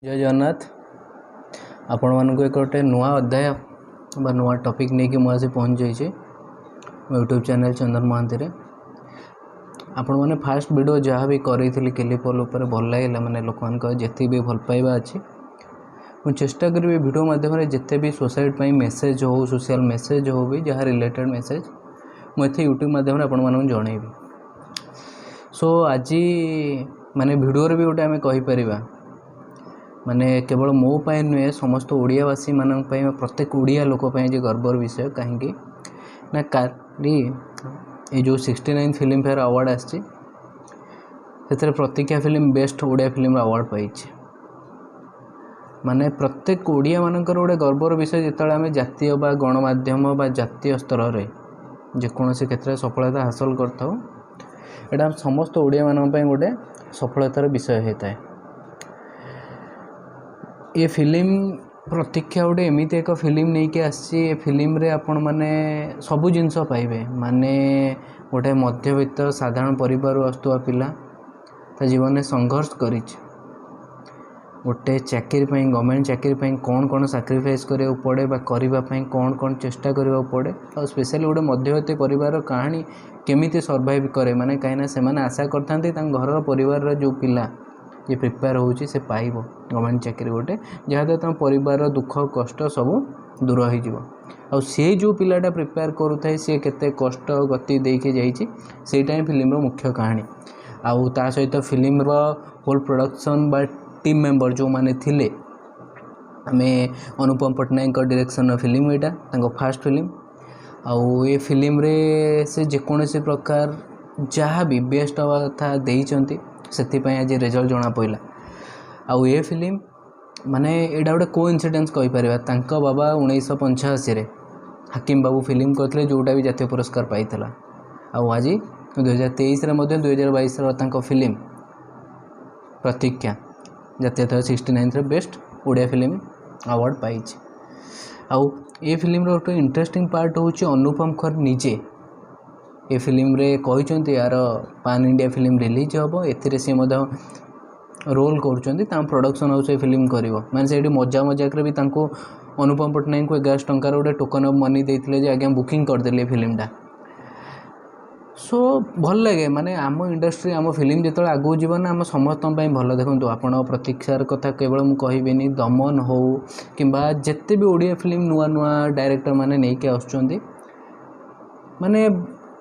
ଜୟ ଜଗନ୍ନାଥ। ଆପଣମାନଙ୍କୁ ଏକ ଗୋଟେ ନୂଆ ଅଧ୍ୟାୟ ବା ନୂଆ ଟପିକ୍ ନେଇକି ମୁଁ ଆସି ପହଞ୍ଚିଯାଇଛି ମୋ ୟୁଟ୍ୟୁବ୍ ଚ୍ୟାନେଲ୍ ଚନ୍ଦନ ମହାନ୍ତିରେ। ଆପଣମାନେ ଫାଷ୍ଟ ଭିଡ଼ିଓ ଯାହା ବି କରିଥିଲି କିଲିପଲ୍ ଉପରେ ଭଲ ଲାଗିଲା, ମାନେ ଲୋକମାନଙ୍କ ଯେତିକି ବି ଭଲ ପାଇବା ଅଛି, ମୁଁ ଚେଷ୍ଟା କରିବି ଭିଡ଼ିଓ ମାଧ୍ୟମରେ ଯେତେ ବି ସୁସାଇଡ଼୍ ପାଇଁ ମେସେଜ୍ ହେଉ, ସୋସିଆଲ୍ ମେସେଜ୍ ହେଉ ବି ଯାହା ରିଲେଟେଡ଼୍ ମେସେଜ୍, ମୁଁ ଏଠି ୟୁଟ୍ୟୁବ୍ ମାଧ୍ୟମରେ ଆପଣମାନଙ୍କୁ ଜଣେଇବି। ସୋ ଆଜି ମାନେ ଭିଡ଼ିଓରେ ବି ଗୋଟେ ଆମେ କହିପାରିବା, ମାନେ କେବଳ ମୋ ପାଇଁ ନୁହେଁ, ସମସ୍ତ ଓଡ଼ିଆବାସୀମାନଙ୍କ ପାଇଁ, ପ୍ରତ୍ୟେକ ଓଡ଼ିଆ ଲୋକ ପାଇଁ ଆଜି ଗର୍ବର ବିଷୟ। କାହିଁକି ନା କାଲି ଏ ଯେଉଁ 69 ଫିଲ୍ମଫେୟାର ଆୱାର୍ଡ଼ ଆସିଛି, ସେଥିରେ ପ୍ରତୀକ୍ଷା ଫିଲ୍ମ ବେଷ୍ଟ ଓଡ଼ିଆ ଫିଲ୍ମର ଆୱାର୍ଡ଼ ପାଇଛି। ମାନେ ପ୍ରତ୍ୟେକ ଓଡ଼ିଆମାନଙ୍କର ଗୋଟେ ଗର୍ବର ବିଷୟ, ଯେତେବେଳେ ଆମେ ଜାତୀୟ ବା ଗଣମାଧ୍ୟମ ବା ଜାତୀୟ ସ୍ତରରେ ଯେକୌଣସି କ୍ଷେତ୍ରରେ ସଫଳତା ହାସଲ କରିଥାଉ, ଏଇଟା ସମସ୍ତ ଓଡ଼ିଆମାନଙ୍କ ପାଇଁ ଗୋଟେ ସଫଳତାର ବିଷୟ ହୋଇଥାଏ। ଏ ଫିଲ୍ମ ପ୍ରତୀକ୍ଷା ଗୋଟେ ଏମିତି ଏକ ଫିଲ୍ମ ନେଇକି ଆସିଛି, ଏ ଫିଲ୍ମରେ ଆପଣମାନେ ସବୁ ଜିନିଷ ପାଇବେ। ମାନେ ଗୋଟେ ମଧ୍ୟବିତ୍ତ ସାଧାରଣ ପରିବାରରୁ ଆସୁଥିବା ପିଲା ତା ଜୀବନରେ ସଂଘର୍ଷ କରିଛି, ଗୋଟେ ଚାକିରି ପାଇଁ, ଗଭର୍ଣ୍ଣମେଣ୍ଟ ଚାକିରି ପାଇଁ କ'ଣ କ'ଣ ସାକ୍ରିଫାଇସ୍ କରିବାକୁ ପଡ଼େ ବା କରିବା ପାଇଁ କ'ଣ କ'ଣ ଚେଷ୍ଟା କରିବାକୁ ପଡ଼େ, ଆଉ ସ୍ପେଶାଲି ଗୋଟେ ମଧ୍ୟବିତ୍ତ ପରିବାରର କାହାଣୀ କେମିତି ସର୍ଭାଇଭ୍ କରେ। ମାନେ କାହିଁକିନା ସେମାନେ ଆଶା କରିଥାନ୍ତି ତାଙ୍କ ଘରର ପରିବାରର ଯେଉଁ ପିଲା ଯିଏ ପ୍ରିପେୟାର ହେଉଛି ସେ ପାଇବ ଗଭର୍ଣ୍ଣମେଣ୍ଟ ଚାକିରି ଗୋଟେ, ଯାହାଦ୍ୱାରା ତାଙ୍କ ପରିବାରର ଦୁଃଖ କଷ୍ଟ ସବୁ ଦୂର ହୋଇଯିବ। ଆଉ ସେ ଯେଉଁ ପିଲାଟା ପ୍ରିପେୟାର କରୁଥାଏ, ସିଏ କେତେ କଷ୍ଟ ଗତି ଦେଇକି ଯାଇଛି, ସେଇଟା ହିଁ ଫିଲ୍ମର ମୁଖ୍ୟ କାହାଣୀ। ଆଉ ତା ସହିତ ଫିଲ୍ମର ହୋଲ୍ ପ୍ରଡ଼କ୍ସନ୍ ବା ଟିମ୍ ମେମ୍ବର ଯେଉଁମାନେ ଥିଲେ, ଆମେ ଅନୁପମ ପଟ୍ଟନାୟକଙ୍କ ଡିରେକ୍ସନ୍ର ଫିଲ୍ମ ଏଇଟା ତାଙ୍କ ଫାଷ୍ଟ ଫିଲ୍ମ। ଆଉ ଏ ଫିଲ୍ମରେ ସେ ଯେକୌଣସି ପ୍ରକାର ଯାହା ବି ବେଷ୍ଟ ହେବା କଥା ଦେଇଛନ୍ତି, ସେଥିପାଇଁ ଆଜି ରେଜଲ୍ଟ ଜଣାପଡ଼ିଲା। ଆଉ ଏ ଫିଲ୍ମ ମାନେ ଏଇଟା ଗୋଟେ କୋ ଇନ୍ସିଡେନ୍ସ କହିପାରିବା। ତାଙ୍କ ବାବା 1985ରେ ହାକିମ ବାବୁ ଫିଲ୍ମ କରିଥିଲେ, ଯେଉଁଟା ବି ଜାତୀୟ ପୁରସ୍କାର ପାଇଥିଲା। ଆଉ ଆଜି 2023ରେ ମଧ୍ୟ 2022ର ତାଙ୍କ ଫିଲ୍ମ ପ୍ରତୀକ୍ଷା ଜାତୀୟ 69ଥରେ ବେଷ୍ଟ ଓଡ଼ିଆ ଫିଲ୍ମ ଆୱାର୍ଡ଼ ପାଇଛି। ଆଉ ଏ ଫିଲ୍ମର ଗୋଟେ ଇଣ୍ଟରେଷ୍ଟିଂ ପାର୍ଟ ହେଉଛି, ଅନୁପମ ଖର ନିଜେ ଏ ଫିଲ୍ମରେ କହିଛନ୍ତି ୟାର ପାନ୍ ଇଣ୍ଡିଆ ଫିଲ୍ମ ରିଲିଜ୍ ହେବ, ଏଥିରେ ସିଏ ମଧ୍ୟ ରୋଲ୍ କରୁଛନ୍ତି, ତାଙ୍କ ପ୍ରଡ଼କ୍ସନ୍ ହାଉସ୍ ଏ ଫିଲ୍ମ କରିବ। ମାନେ ସେଇଠି ମଜା ମଜାକରେ ବି ତାଙ୍କୁ ଅନୁପମ ପଟ୍ଟନାୟକଙ୍କୁ 11 ଟଙ୍କାର ଗୋଟେ ଟୋକନ୍ ଅଫ୍ ମନି ଦେଇଥିଲେ ଯେ ଆଜ୍ଞା ବୁକିଂ କରିଦେଲି ଏ ଫିଲ୍ମଟା। ସୋ ଭଲ ଲାଗେ, ମାନେ ଆମ ଇଣ୍ଡଷ୍ଟ୍ରି, ଆମ ଫିଲ୍ମ ଯେତେବେଳେ ଆଗକୁ ଯିବ ନା, ଆମ ସମସ୍ତଙ୍କ ପାଇଁ ଭଲ। ଦେଖନ୍ତୁ ଆପଣ ପ୍ରତୀକ୍ଷାର କଥା କେବଳ ମୁଁ କହିବିନି, ଦମନ ହେଉ କିମ୍ବା ଯେତେ ବି ଓଡ଼ିଆ ଫିଲ୍ମ ନୂଆ ନୂଆ ଡାଇରେକ୍ଟର ମାନେ ନେଇକି ଆସୁଛନ୍ତି, ମାନେ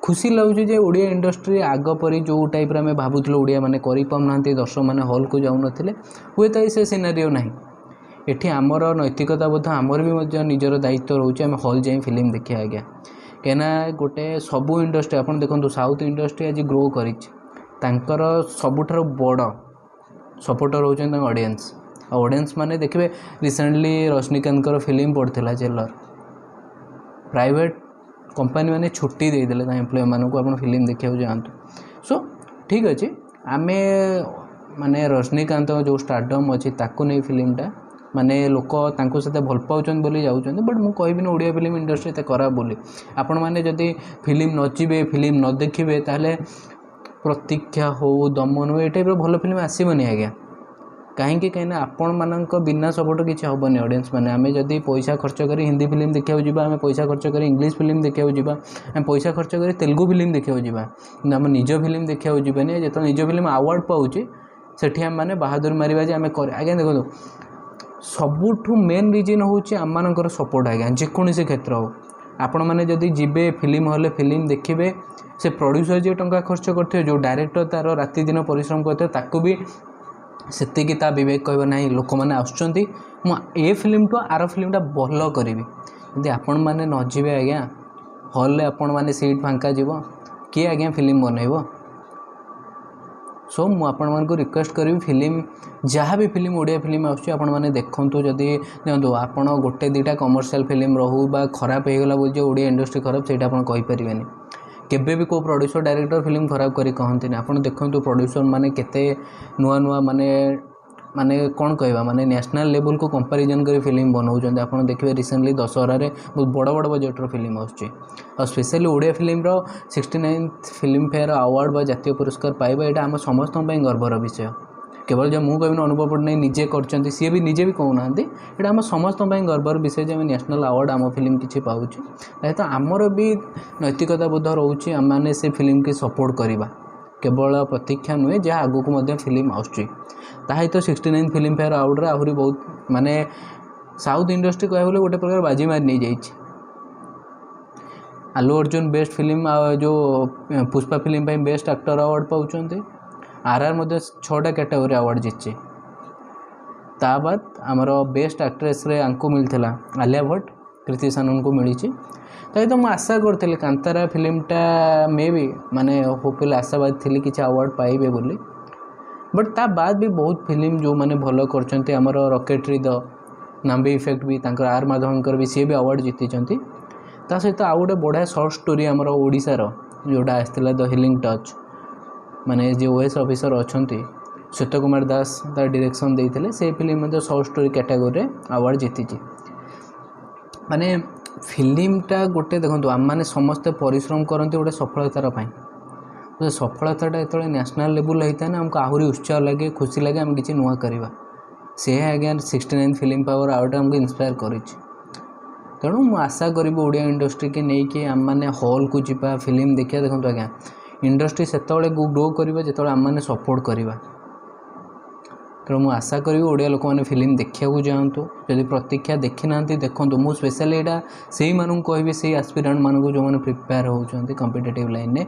ଖୁସି ଲାଗୁଛି ଯେ ଓଡ଼ିଆ ଇଣ୍ଡଷ୍ଟ୍ରି ଆଗ ପରି ଯେଉଁ ଟାଇପ୍ର ଆମେ ଭାବୁଥିଲୁ ଓଡ଼ିଆମାନେ କରିପାରୁନାହାନ୍ତି, ଦର୍ଶକମାନେ ହଲ୍କୁ ଯାଉନଥିଲେ, ହୁଏତ ଏଇ ସେ ସିନାରିଓ ନାହିଁ। ଏଠି ଆମର ନୈତିକତା ବୋଧ, ଆମର ବି ମଧ୍ୟ ନିଜର ଦାୟିତ୍ୱ ରହୁଛି, ଆମେ ହଲ୍ ଯାଇ ଫିଲ୍ମ ଦେଖିବା ଆଜ୍ଞା। କାହିଁକିନା ଗୋଟେ ସବୁ ଇଣ୍ଡଷ୍ଟ୍ରି ଆପଣ ଦେଖନ୍ତୁ, ସାଉଥ୍ ଇଣ୍ଡଷ୍ଟ୍ରି ଆଜି ଗ୍ରୋ କରିଛି, ତାଙ୍କର ସବୁଠାରୁ ବଡ଼ ସପୋର୍ଟର ହେଉଛନ୍ତି ତାଙ୍କ ଅଡ଼ିଏନ୍ସ। ଆଉ ଅଡ଼ିଏନ୍ସ ମାନେ ଦେଖିବେ, ରିସେଣ୍ଟଲି ରଜନୀକାନ୍ତଙ୍କର ଫିଲ୍ମ ପଡ଼ିଥିଲା ଜେଲର, ପ୍ରାଇଭେଟ୍ କମ୍ପାନୀ ମାନେ ଛୁଟି ଦେଇଦେଲେ ତାଙ୍କ ଏମ୍ପ୍ଲୟୀମାନଙ୍କୁ, ଆପଣ ଫିଲ୍ମ ଦେଖିବାକୁ ଯାଆନ୍ତୁ। ସୋ ଠିକ୍ ଅଛି, ଆମେ ମାନେ ରଜନୀକାନ୍ତଙ୍କ ଯେଉଁ ଷ୍ଟାରଡମ୍ ଅଛି ତାକୁ ନେଇ ଫିଲ୍ମଟା, ମାନେ ଲୋକ ତାଙ୍କୁ ସେତେ ଭଲ ପାଉଛନ୍ତି ବୋଲି ଯାଉଛନ୍ତି। ବଟ୍ ମୁଁ କହିବିନି ଓଡ଼ିଆ ଫିଲ୍ମ ଇଣ୍ଡଷ୍ଟ୍ରି ଏତେ ଖରାପ ବୋଲି। ଆପଣମାନେ ଯଦି ଫିଲ୍ମ ନ ଯିବେ, ଫିଲ୍ମ ନ ଦେଖିବେ, ତାହେଲେ ପ୍ରତୀକ୍ଷା ହେଉ, ଦମନ ହେଉ, ଏ ଟାଇପ୍ର ଭଲ ଫିଲ୍ମ ଆସିବନି ଆଜ୍ଞା। କାହିଁକି? କାହିଁକିନା ଆପଣମାନଙ୍କ ବିନା ସପୋର୍ଟ କିଛି ହେବନି। ଅଡ଼ିଏନ୍ସ ମାନେ ଆମେ ଯଦି ପଇସା ଖର୍ଚ୍ଚ କରି ହିନ୍ଦୀ ଫିଲ୍ମ ଦେଖିବାକୁ ଯିବା, ଆମେ ପଇସା ଖର୍ଚ୍ଚ କରି ଇଂଲିଶ ଫିଲ୍ମ ଦେଖିବାକୁ ଯିବା, ଆମେ ପଇସା ଖର୍ଚ୍ଚ କରି ତେଲୁଗୁ ଫିଲ୍ମ ଦେଖିବାକୁ ଯିବା, କିନ୍ତୁ ଆମ ନିଜ ଫିଲ୍ମ ଦେଖିବାକୁ ଯିବାନି। ଯେତେବେଳେ ନିଜ ଫିଲ୍ମ ଆୱାର୍ଡ଼ ପାଉଛି, ସେଠି ଆମେମାନେ ବାହାଦୁର ମାରିବା ଯେ ଆମେ କରେ। ଆଜ୍ଞା ଦେଖନ୍ତୁ, ସବୁଠୁ ମେନ୍ ରିଜନ୍ ହେଉଛି ଆମମାନଙ୍କର ସପୋର୍ଟ ଆଜ୍ଞା। ଯେକୌଣସି କ୍ଷେତ୍ର ହେଉ, ଆପଣମାନେ ଯଦି ଯିବେ ଫିଲ୍ମ ହଲ୍ରେ ଫିଲ୍ମ ଦେଖିବେ, ସେ ପ୍ରଡ୍ୟୁସର୍ ଯିଏ ଟଙ୍କା ଖର୍ଚ୍ଚ କରିଥିବେ, ଯେଉଁ ଡାଇରେକ୍ଟର ତା'ର ରାତି ଦିନ ପରିଶ୍ରମ କରିଥିବ, ତାକୁ ବି ସେତିକି ତା ବିବେକ କହିବ ନାହିଁ, ଲୋକମାନେ ଆସୁଛନ୍ତି, ମୁଁ ଏ ଫିଲ୍ମଠୁ ଆର ଫିଲ୍ମଟା ଭଲ କରିବି। ଯଦି ଆପଣମାନେ ନ ଯିବେ ଆଜ୍ଞା ହଲ୍ରେ, ଆପଣମାନେ ସିଟ୍ ଫାଙ୍କା ଯିବ, କିଏ ଆଜ୍ଞା ଫିଲ୍ମ ବନେଇବ? ସୋ ମୁଁ ଆପଣମାନଙ୍କୁ ରିକ୍ୱେଷ୍ଟ କରିବି, ଫିଲ୍ମ ଯାହା ବି ଫିଲ୍ମ ଓଡ଼ିଆ ଫିଲ୍ମ ଆସୁଛି ଆପଣମାନେ ଦେଖନ୍ତୁ। ଯଦି ଦେଖନ୍ତୁ, ଆପଣ ଗୋଟେ ଦୁଇଟା କମର୍ସିଆଲ୍ ଫିଲ୍ମ ରହୁ ବା ଖରାପ ହେଇଗଲା ବୋଲି ଯେ ଓଡ଼ିଆ ଇଣ୍ଡଷ୍ଟ୍ରି ଖରାପ, ସେଇଟା ଆପଣ କହିପାରିବେନି। କେବେ ବି କେଉଁ ପ୍ରଡ୍ୟୁସର୍ ଡାଇରେକ୍ଟର ଫିଲ୍ମ ଖରାପ କରି କହନ୍ତିନି। ଆପଣ ଦେଖନ୍ତୁ ପ୍ରଡ୍ୟୁସର୍ ମାନେ କେତେ ନୂଆ ନୂଆ ମାନେ ମାନେ କ'ଣ କହିବା, ମାନେ ନ୍ୟାସନାଲ୍ ଲେବୁଲ୍କୁ କମ୍ପାରିଜନ୍ କରି ଫିଲ୍ମ ବନାଉଛନ୍ତି। ଆପଣ ଦେଖିବେ ରିସେଣ୍ଟଲି ଦଶହରାରେ ବହୁତ ବଡ଼ ବଡ଼ ବଜେଟ୍ର ଫିଲ୍ମ ଆସୁଛି। ଆଉ ସ୍ପେଶାଲି ଓଡ଼ିଆ ଫିଲ୍ମର 69th Filmfare award ବା ଜାତୀୟ ପୁରସ୍କାର ପାଇବା, ଏଇଟା ଆମ ସମସ୍ତଙ୍କ ପାଇଁ ଗର୍ବର ବିଷୟ। କେବଳ ଯେ ମୁଁ କହିବିନି ଅନୁଭବ ପଟ୍ଟନାୟକ ନିଜେ କରିଛନ୍ତି, ସିଏ ବି ନିଜେ ବି କହୁନାହାନ୍ତି। ଏଇଟା ଆମ ସମସ୍ତଙ୍କ ପାଇଁ ଗର୍ବର ବିଷୟ ଯେ ଆମେ ନ୍ୟାସନାଲ୍ ଆୱାର୍ଡ଼ ଆମ ଫିଲ୍ମ କିଛି ପାଉଛୁ। ତା ସହିତ ଆମର ବି ନୈତିକତା ବୋଧ ରହୁଛି, ଆମେମାନେ ସେ ଫିଲ୍ମକି ସପୋର୍ଟ କରିବା। କେବଳ ପ୍ରତୀକ୍ଷା ନୁହେଁ, ଯାହା ଆଗକୁ ମଧ୍ୟ ଫିଲ୍ମ ଆସୁଛି। ତା ସହିତ 69 ଫିଲ୍ମଫେୟାର ଆୱାର୍ଡ଼ରେ ଆହୁରି ବହୁତ, ମାନେ ସାଉଥ୍ ଇଣ୍ଡଷ୍ଟ୍ରି କହିବାକୁ ଗଲେ ଗୋଟେ ପ୍ରକାର ବାଜି ମାରି ନେଇଯାଇଛି। ଆଲୁ ଅର୍ଜୁନ ବେଷ୍ଟ ଫିଲ୍ମ ଆଉ ଯେଉଁ ପୁଷ୍ପା ଫିଲ୍ମ ପାଇଁ ବେଷ୍ଟ ଆକ୍ଟର ଆୱାର୍ଡ଼ ପାଉଛନ୍ତି। ଆର୍ ମଧ୍ୟ 6ଟା କ୍ୟାଟାଗୋରୀ ଆୱାର୍ଡ଼ ଜିତିଛି। ତା ବାଦ ଆମର ବେଷ୍ଟ ଆକ୍ଟ୍ରେସ୍ରେ ଆଙ୍କୁ ମିଳିଥିଲା ଆଲିଆ ଭଟ୍ଟ, କୃତି ସାନନଙ୍କୁ ମିଳିଛି। ତା ସହିତ ମୁଁ ଆଶା କରିଥିଲି କାନ୍ତାରା ଫିଲ୍ମଟା ମେ ବି, ମାନେ ହୋପଫୁଲ୍ ଆଶାବାଦୀ ଥିଲି କିଛି ଆୱାର୍ଡ଼ ପାଇବେ ବୋଲି। ବଟ୍ ତା ବାଦ ବି ବହୁତ ଫିଲ୍ମ ଯେଉଁମାନେ ଭଲ କରିଛନ୍ତି, ଆମର ରକେଟ୍ରି ଦ ନାମ୍ବି ଇଫେକ୍ଟ ବି ତାଙ୍କର ଆର୍ ମାଧବଙ୍କର ବି, ସିଏ ବି ଆୱାର୍ଡ଼ ଜିତିଛନ୍ତି। ତା ସହିତ ଆଉ ଗୋଟେ ବଢ଼ିଆ ସର୍ଟ ଷ୍ଟୋରି ଆମର ଓଡ଼ିଶାର ଯେଉଁଟା ଆସିଥିଲା ଦ ହିଲିଂ ଟଚ୍, ମାନେ ଯିଏ ଓଏସ୍ ଅଫିସର ଅଛନ୍ତି ଶ୍ୱେତ କୁମାର ଦାସ ତାର ଡିରେକ୍ସନ୍ ଦେଇଥିଲେ, ସେ ଫିଲ୍ମ ମଧ୍ୟ ସର୍ଟ ଷ୍ଟୋରି କ୍ୟାଟାଗୋରୀରେ ଆୱାର୍ଡ଼ ଜିତିଛି। ମାନେ ଫିଲ୍ମଟା ଗୋଟେ ଦେଖନ୍ତୁ, ଆମମାନେ ସମସ୍ତେ ପରିଶ୍ରମ କରନ୍ତି ଗୋଟେ ସଫଳତାର ପାଇଁ। ସେ ସଫଳତାଟା ଯେତେବେଳେ ନ୍ୟାସନାଲ୍ ଲେବୁଲ୍ ହେଇଥାଏ ନା, ଆମକୁ ଆହୁରି ଉତ୍ସାହ ଲାଗେ, ଖୁସି ଲାଗେ, ଆମେ କିଛି ନୂଆ କରିବା। ସେ ଆଜ୍ଞା 69 ଫିଲ୍ମ ପାୱାର ଆୱାର୍ଡ଼ ଆମକୁ ଇନ୍ସପାୟାର କରିଛି। ତେଣୁ ମୁଁ ଆଶା କରିବି ଓଡ଼ିଆ ଇଣ୍ଡଷ୍ଟ୍ରିକି ନେଇକି ଆମମାନେ ହଲ୍କୁ ଯିବା, ଫିଲ୍ମ ଦେଖିବା। ଦେଖନ୍ତୁ ଆଜ୍ଞା, ଇଣ୍ଡଷ୍ଟ୍ରି ସେତେବେଳେ ଗ୍ରୋ କରିବ ଯେତେବେଳେ ଆମମାନେ ସପୋର୍ଟ କରିବା। ତେଣୁ ମୁଁ ଆଶା କରିବି ଓଡ଼ିଆ ଲୋକମାନେ ଫିଲ୍ମ ଦେଖିବାକୁ ଯାଆନ୍ତୁ। ଯଦି ପ୍ରତୀକ୍ଷା ଦେଖିନାହାନ୍ତି, ଦେଖନ୍ତୁ। ମୁଁ ସ୍ପେଶାଲି ଏଇଟା ସେଇମାନଙ୍କୁ କହିବି, ସେଇ ଆସ୍ପିରାଣ୍ଟମାନଙ୍କୁ ଯେଉଁମାନେ ପ୍ରିପେୟାର ହେଉଛନ୍ତି କମ୍ପିଟେଟିଭ୍ ଲାଇନ୍ରେ।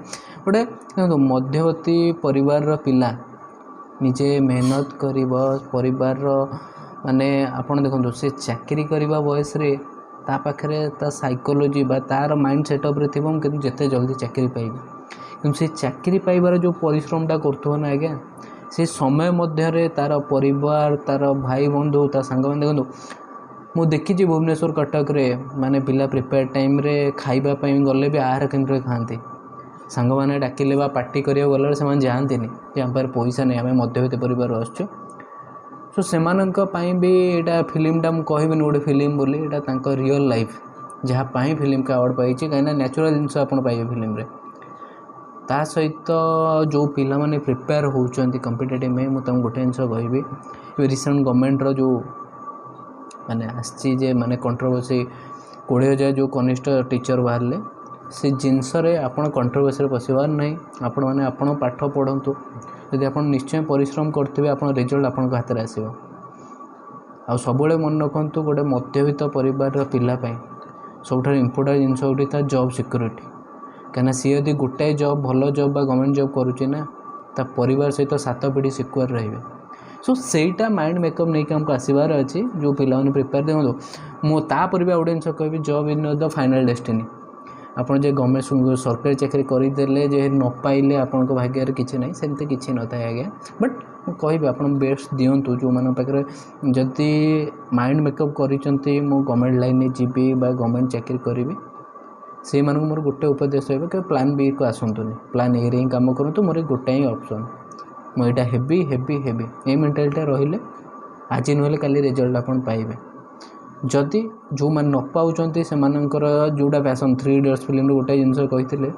ଗୋଟେ ଦେଖନ୍ତୁ, ମଧ୍ୟବର୍ତ୍ତୀ ପରିବାରର ପିଲା ନିଜେ ମେହନତ କରିବ ପରିବାରର, ମାନେ ଆପଣ ଦେଖନ୍ତୁ, ସେ ଚାକିରି କରିବା ବୟସରେ ତା ପାଖରେ ତା ସାଇକୋଲୋଜି ବା ତା'ର ମାଇଣ୍ଡ ସେଟଅପ୍ରେ ଥିବ ମୁଁ କିନ୍ତୁ ଯେତେ ଜଲ୍ଦି ଚାକିରି ପାଇବି। କିନ୍ତୁ ସେ ଚାକିରି ପାଇବାର ଯେଉଁ ପରିଶ୍ରମଟା କରୁଥିବ ନା ଆଜ୍ଞା, ସେ ସମୟ ମଧ୍ୟରେ ତା'ର ପରିବାର, ତା'ର ଭାଇ ବନ୍ଧୁ, ତା ସାଙ୍ଗମାନେ, ଦେଖନ୍ତୁ ମୁଁ ଦେଖିଛି ଭୁବନେଶ୍ୱର କଟକରେ ମାନେ ପିଲା ପ୍ରିପେୟାର ଟାଇମ୍ରେ ଖାଇବା ପାଇଁ ଗଲେ ବି ଆହାର କେନ୍ଦ୍ରରେ ଖାଆନ୍ତି। ସାଙ୍ଗମାନେ ଡାକିଲେ ବା ପାର୍ଟି କରିବାକୁ ଗଲାବେଳେ ସେମାନେ ଯାଆନ୍ତିନି ଯେ ଆମ ପାଖରେ ପଇସା ନାହିଁ, ଆମେ ମଧ୍ୟବିତ୍ତ ପରିବାରରୁ ଆସୁଛୁ। ସୋ ସେମାନଙ୍କ ପାଇଁ ବି ଏଇଟା ଫିଲ୍ମଟା, ମୁଁ କହିବିନି ଗୋଟେ ଫିଲ୍ମ ବୋଲି, ଏଇଟା ତାଙ୍କ ରିଅଲ୍ ଲାଇଫ୍ ଯାହା ପାଇଁ ଫିଲ୍ମକୁ ଆୱାର୍ଡ଼ ପାଇଛି, କାହିଁକିନା ନ୍ୟାଚୁରାଲ୍ ଜିନିଷ ଆପଣ ପାଇବେ ଫିଲ୍ମରେ। ତା ସହିତ ଯେଉଁ ପିଲାମାନେ ପ୍ରିପେୟାର ହେଉଛନ୍ତି କମ୍ପିଟେଟିଭ୍ ପାଇଁ, ମୁଁ ତାଙ୍କୁ ଗୋଟେ ଜିନିଷ କହିବି। ଏବେ ରିସେଣ୍ଟ ଗଭର୍ଣ୍ଣମେଣ୍ଟର ଯେଉଁ ମାନେ ଆସିଛି ଯେ ମାନେ କଣ୍ଟ୍ରୋଭର୍ସି, 20,000 ଯେଉଁ କନିଷ୍ଠ ଟିଚର୍ ବାହାରିଲେ, ସେ ଜିନିଷରେ ଆପଣ କଣ୍ଟ୍ରୋଭର୍ସିରେ ପଶିବାର ନାହିଁ। ଆପଣମାନେ ଆପଣ ପାଠ ପଢ଼ନ୍ତୁ। ଯଦି ଆପଣ ନିଶ୍ଚୟ ପରିଶ୍ରମ କରିଥିବେ, ଆପଣ ରେଜଲ୍ଟ ଆପଣଙ୍କ ହାତରେ ଆସିବ। ଆଉ ସବୁବେଳେ ମନେ ରଖନ୍ତୁ, ଗୋଟେ ମଧ୍ୟବିତ୍ତ ପରିବାରର ପିଲା ପାଇଁ ସବୁଠାରୁ ଇମ୍ପୋର୍ଟାଣ୍ଟ ଜିନିଷ ହେଉଛି ତା ଜବ୍ ସିକ୍ୟୁରିଟି। କାହିଁକିନା ସିଏ ଯଦି ଗୋଟାଏ ଜବ୍, ଭଲ ଜବ୍ ବା ଗଭର୍ଣ୍ଣମେଣ୍ଟ ଜବ୍ କରୁଛି ନା, ତା ପରିବାର ସହିତ 7 ପିଢ଼ି ସିକ୍ୟୁର ରହିବେ। ସୋ ସେଇଟା ମାଇଣ୍ଡ ମେକଅପ୍ ନେଇକି ଆମକୁ ଆସିବାର ଅଛି ଯେଉଁ ପିଲାମାନେ ପ୍ରିପେୟାର। ଦେଖନ୍ତୁ, ମୁଁ ତାପରେ ବି ଆଉ ଗୋଟେ ଜିନିଷ କହିବି, job is not the final destiny। ଆପଣ ଯେ ଗଭର୍ଣ୍ଣମେଣ୍ଟ ସରକାରୀ ଚାକିରି କରିଦେଲେ ଯେ ନ ପାଇଲେ ଆପଣଙ୍କ ଭାଗ୍ୟରେ କିଛି ନାହିଁ, ସେମିତି କିଛି ନଥାଏ ଆଜ୍ଞା। ବଟ୍ ମୁଁ କହିବି ଆପଣ ବେଷ୍ଟ ଦିଅନ୍ତୁ। ଯେଉଁମାନଙ୍କ ପାଖରେ ଯଦି ମାଇଣ୍ଡ ମେକଅପ୍ କରିଛନ୍ତି ମୁଁ ଗଭର୍ଣ୍ଣମେଣ୍ଟ ଲାଇନ୍ରେ ଯିବି ବା ଗଭର୍ଣ୍ଣମେଣ୍ଟ ଚାକିରି କରିବି, ସେଇମାନଙ୍କୁ ମୋର ଗୋଟେ ଉପଦେଶ ରହିବ କି ପ୍ଲାନ୍ ବିକୁ ଆସନ୍ତୁନି, ପ୍ଲାନ୍ ଏରେ ହିଁ କାମ କରନ୍ତୁ। ମୋର ଗୋଟେ ହିଁ ଅପସନ୍, ମୁଁ ଏଇଟା ହେବି, ହେବି, ହେବି। ଏଇ ମେଣ୍ଟାଲିଟିଟା ରହିଲେ ଆଜି ନହେଲେ କାଲି ରେଜଲ୍ଟ ଆପଣ ପାଇବେ। ଯଦି ଯେଉଁମାନେ ନ ପାଉଛନ୍ତି, ସେମାନଙ୍କର ଯେଉଁଟା ପ୍ୟାସନ୍, ଥ୍ରୀ ଇଡ଼ିୟଟ୍ସ ଫିଲ୍ମରୁ ଗୋଟେ ଜିନିଷ କହିଥିଲେ,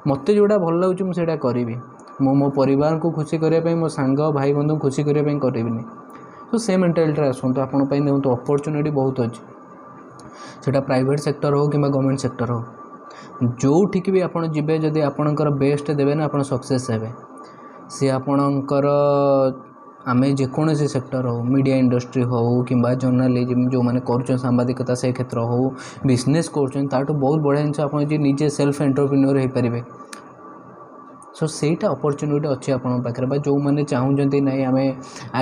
ମୋତେ ଯେଉଁଟା ଭଲ ଲାଗୁଛି ମୁଁ ସେଇଟା କରିବି, ମୁଁ ମୋ ପରିବାରକୁ ଖୁସି କରିବା ପାଇଁ, ମୋ ସାଙ୍ଗ ଭାଇ ବନ୍ଧୁଙ୍କୁ ଖୁସି କରିବା ପାଇଁ କରିବିନି। ତ ସେ ମେଣ୍ଟାଲିଟିରେ ଆସନ୍ତୁ। ଆପଣଙ୍କ ପାଇଁ ଦେଖନ୍ତୁ ଅପରଚ୍ୟୁନିଟି ବହୁତ ଅଛି, ସେଇଟା ପ୍ରାଇଭେଟ୍ ସେକ୍ଟର ହେଉ କିମ୍ବା ଗଭର୍ଣ୍ଣମେଣ୍ଟ ସେକ୍ଟର ହେଉ, ଯେଉଁଠିକି ବି ଆପଣ ଯିବେ, ଯଦି ଆପଣଙ୍କର ବେଷ୍ଟ ଦେବେ ନା, ଆପଣ ସକ୍ସେସ୍ ହେବେ। ସିଏ ଆପଣଙ୍କର ଆମେ ଯେକୌଣସି ସେକ୍ଟର ହେଉ, ମିଡ଼ିଆ ଇଣ୍ଡଷ୍ଟ୍ରି ହେଉ କିମ୍ବା ଜର୍ଣ୍ଣାଲିଜିମ୍ ଯେଉଁମାନେ କରୁଛନ୍ତି, ସାମ୍ବାଦିକତା ସେ କ୍ଷେତ୍ର ହେଉ, ବିଜନେସ୍ କରୁଛନ୍ତି, ତାଠୁ ବହୁତ ବଢ଼ିଆ ଜିନିଷ ଆପଣ ଯଦି ନିଜେ ସେଲ୍ଫ ଏଣ୍ଟରପ୍ରିନିୟର ହେଇପାରିବେ। ସୋ ସେଇଟା ଅପରଚ୍ୟୁନିଟି ଅଛି ଆପଣଙ୍କ ପାଖରେ। ବା ଯେଉଁମାନେ ଚାହୁଁଛନ୍ତି ନାଇଁ ଆମେ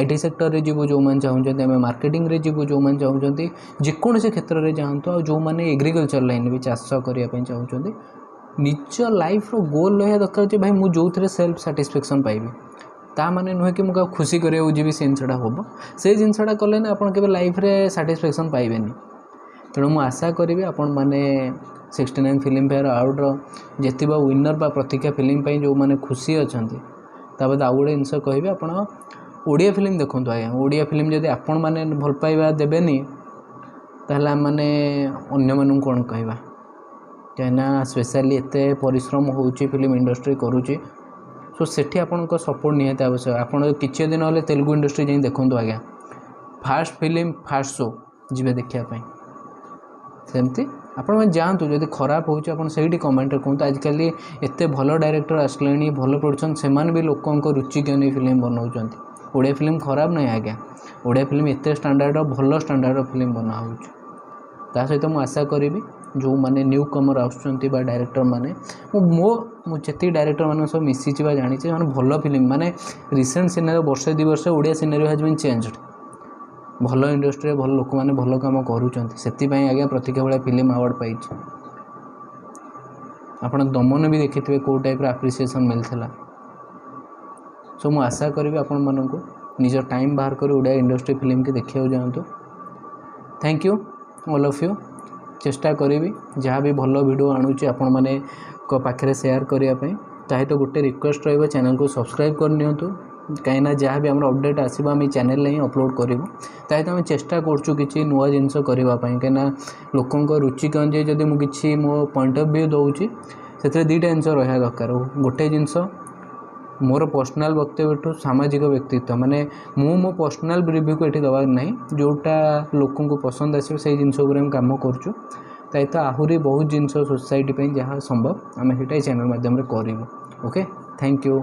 IT ସେକ୍ଟରରେ ଯିବୁ, ଯେଉଁମାନେ ଚାହୁଁଛନ୍ତି ଆମେ ମାର୍କେଟିଂରେ ଯିବୁ, ଯେଉଁମାନେ ଚାହୁଁଛନ୍ତି ଯେକୌଣସି କ୍ଷେତ୍ରରେ ଯାଆନ୍ତୁ, ଆଉ ଯେଉଁମାନେ ଏଗ୍ରିକଲଚର ଲାଇନ୍ରେ ବି ଚାଷ କରିବା ପାଇଁ ଚାହୁଁଛନ୍ତି, ନିଜ ଲାଇଫ୍ର ଗୋଲ୍ ରହିବା ଦରକାର ଯେ ଭାଇ ମୁଁ ଯେଉଁଥିରେ ସେଲ୍ଫ ସାଟିସ୍ଫାକ୍ସନ୍ ପାଇବି। ତା ମାନେ ନୁହେଁ କି ମୁଁ କାହାକୁ ଖୁସି କରିବାକୁ ଯିବି, ସେ ଜିନିଷଟା ହେବ। ସେ ଜିନିଷଟା କଲେ ନା ଆପଣ କେବେ ଲାଇଫ୍ରେ ସାଟିସ୍ଫାକ୍ସନ୍ ପାଇବେନି। ତେଣୁ ମୁଁ ଆଶା କରିବି ଆପଣମାନେ 69 ଫିଲ୍ମଫେୟାର ଆୱାର୍ଡ଼ର ଜିତିବା ୱିନର୍ ବା ପ୍ରତୀକ୍ଷା ଫିଲ୍ମ ପାଇଁ ଯେଉଁମାନେ ଖୁସି ଅଛନ୍ତି, ତା ବାଦ ଆଉ ଗୋଟେ ଜିନିଷ କହିବି, ଆପଣ ଓଡ଼ିଆ ଫିଲ୍ମ ଦେଖନ୍ତୁ ଆଜ୍ଞା। ଓଡ଼ିଆ ଫିଲ୍ମ ଯଦି ଆପଣମାନେ ଭଲ ପାଇବା ଦେବେନି, ତାହେଲେ ଆମେମାନେ ଅନ୍ୟମାନଙ୍କୁ କ'ଣ କହିବା? କାହିଁକିନା ସ୍ପେଶାଲି ଏତେ ପରିଶ୍ରମ ହେଉଛି, ଫିଲ୍ମ ଇଣ୍ଡଷ୍ଟ୍ରି କରୁଛି। ସୋ ସେଠି ଆପଣଙ୍କ ସପୋର୍ଟ ନିହାତି ଆବଶ୍ୟକ। ଆପଣ କିଛି ଦିନ ହେଲେ ତେଲୁଗୁ ଇଣ୍ଡଷ୍ଟ୍ରି ଯାଇ ଦେଖନ୍ତୁ ଆଜ୍ଞା, ଫାଷ୍ଟ ଫିଲ୍ମ ଫାଷ୍ଟ ଶୋ ଯିବେ ଦେଖିବା ପାଇଁ। ସେମିତି ଆପଣମାନେ ଯାଆନ୍ତୁ, ଯଦି ଖରାପ ହେଉଛି ଆପଣ ସେଇଠି କମେଣ୍ଟରେ କୁହନ୍ତୁ। ଆଜିକାଲି ଏତେ ଭଲ ଡାଇରେକ୍ଟର ଆସିଲେଣି, ଭଲ ପ୍ରଡକ୍ସନ୍, ସେମାନେ ବି ଲୋକଙ୍କ ରୁଚିକି ନେଇ ଫିଲ୍ମ ବନାଉଛନ୍ତି। ଓଡ଼ିଆ ଫିଲ୍ମ ଖରାପ ନାହିଁ ଆଜ୍ଞା, ଓଡ଼ିଆ ଫିଲ୍ମ ଏତେ ଷ୍ଟାଣ୍ଡାର୍ଡ଼ର, ଭଲ ଷ୍ଟାଣ୍ଡାର୍ଡ଼ର ଫିଲ୍ମ ବନା ହେଉଛି। ତା ସହିତ ମୁଁ ଆଶା କରିବି ଯେଉଁମାନେ ନ୍ୟୁ କମର୍ ଆସୁଛନ୍ତି ବା ଡାଇରେକ୍ଟର ମାନେ, ମୁଁ ଯେତିକି ଡାଇରେକ୍ଟରମାନଙ୍କ ସହ ମିଶିଛି ବା ଜାଣିଛି, ସେମାନେ ଭଲ ଫିଲ୍ମ, ମାନେ ରିସେଣ୍ଟ ସିନାରିଓ ବର୍ଷେ 2 ବର୍ଷ ଓଡ଼ିଆ ସିନାରିଓ ହାଜ୍ ବିନ୍ ଚେଞ୍ଜড। ଭଲ ଇଣ୍ଡଷ୍ଟ୍ରିରେ ଭଲ ଲୋକମାନେ ଭଲ କାମ କରୁଛନ୍ତି, ସେଥିପାଇଁ ଆଜ୍ଞା ପ୍ରତୀକ୍ଷା ଭଳିଆ ଫିଲ୍ମ ଆୱାର୍ଡ଼ ପାଇଛି। ଆପଣ ଦମନ ବି ଦେଖିଥିବେ କେଉଁ ଟାଇପ୍ର ଆପ୍ରିସିଏସନ୍ ମିଳିଥିଲା। ସୋ ମୁଁ ଆଶା କରିବି ଆପଣମାନଙ୍କୁ ନିଜ ଟାଇମ୍ ବାହାର କରି ଓଡ଼ିଆ ଇଣ୍ଡଷ୍ଟ୍ରି ଫିଲ୍ମକି ଦେଖିବାକୁ ଯାଆନ୍ତୁ। Thank you all of you. ଚେଷ୍ଟା କରିବି ଯାହା ବି ଭଲ ଭିଡ଼ିଓ ଆଣୁଛି ଆପଣମାନଙ୍କ ପାଖରେ ସେୟାର କରିବା ପାଇଁ। ତା ସହିତ ଗୋଟେ ରିକ୍ୱେଷ୍ଟ ରହିବ, ଚ୍ୟାନେଲକୁ ସବସ୍କ୍ରାଇବ୍ କରିନିଅନ୍ତୁ, କାହିଁକିନା ଯାହା ବି ଆମର ଅପଡ଼େଟ୍ ଆସିବ ଆମେ ଚ୍ୟାନେଲରେ ହିଁ ଅପଲୋଡ଼ କରିବୁ। ତା ସହିତ ଆମେ ଚେଷ୍ଟା କରୁଛୁ କିଛି ନୂଆ ଜିନିଷ କରିବା ପାଇଁ, କାହିଁକିନା ଲୋକଙ୍କ ରୁଚି ଅନୁଯାୟୀ ଯଦି ମୁଁ କିଛି ମୋ ପଏଣ୍ଟ ଅଫ୍ ଭ୍ୟୁ ଦେଉଛି, ସେଥିରେ ଦୁଇଟା ଜିନିଷ ରହିବା ଦରକାର। ଗୋଟେ ଜିନିଷ ମୋର ପର୍ସନାଲ୍ ବକ୍ତବ୍ୟଠୁ ସାମାଜିକ ବ୍ୟକ୍ତିତ୍ୱ, ମାନେ ମୁଁ ମୋ ପର୍ସନାଲ୍ ରିଭ୍ୟୁକୁ ଏଠି ଦେବାର ନାହିଁ, ଯେଉଁଟା ଲୋକଙ୍କୁ ପସନ୍ଦ ଆସିବ ସେଇ ଜିନିଷ ଉପରେ ଆମେ କାମ କରୁଛୁ। ତା ସହିତ ଆହୁରି ବହୁତ ଜିନିଷ ସୋସାଇଟି ପାଇଁ ଯାହା ସମ୍ଭବ ଆମେ ସେଇଟା ଏଇ ଚ୍ୟାନେଲ୍ ମାଧ୍ୟମରେ କରିବୁ। Okay, thank you.